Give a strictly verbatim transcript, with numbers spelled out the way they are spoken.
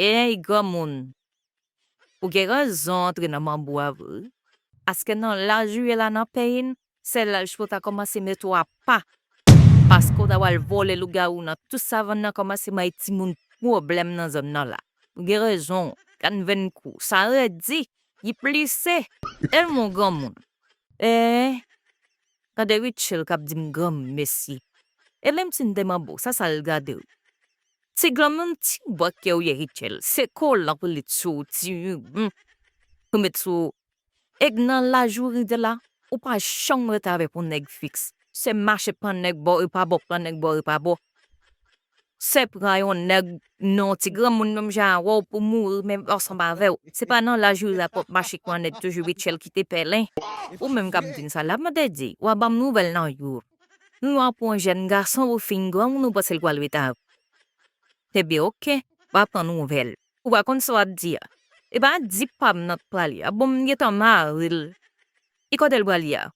Ey, granmoun, ou gen rezon antre nan manbo a vre wi. Paske nan laj ou ye la nan peyi n, se laj pou ta kòmanse mete w apa. Paske w ta pral vole lougawou nan tout savann nan, kòmanse bay timoun pwoblèm nan zòn nan la. Ou gen rezon, gad venkou, sa redi, li plise. E mon granmoun. E, gade Rachel k ap di m granmesi. E menm si n te manbo, sa sa l gade w? Ti granmoun, ti bòt ke w ye Rachel, se kolan pou l met sou w, ti hugon pou met sou w. Ek nan laj ou rive la, ou pa janm rete avèk yon nèg fiks. Se mache pran nèg bò e pa bò, pran nèg bò e pa bò. Se pran yon nèg non, ti granmoun menm jan a wè w pou mouri menm ansanm avè w. Se pa nan laj ou rive la pou w ap mache pran nèg toujou Rachel kite pèlen. Ou menm k ap di m sa la, mande di, w a ban m nouvèl nan yo. Nou an pou yon jèn gason ou fin granmoun ou panse l pral rete avè w. Ebyen oke, w a pran nouvèl. Ou pa konn sa w ap di a. E pa di pa m nan t prale a. Bon, m gentan mare l. E kote l prale a?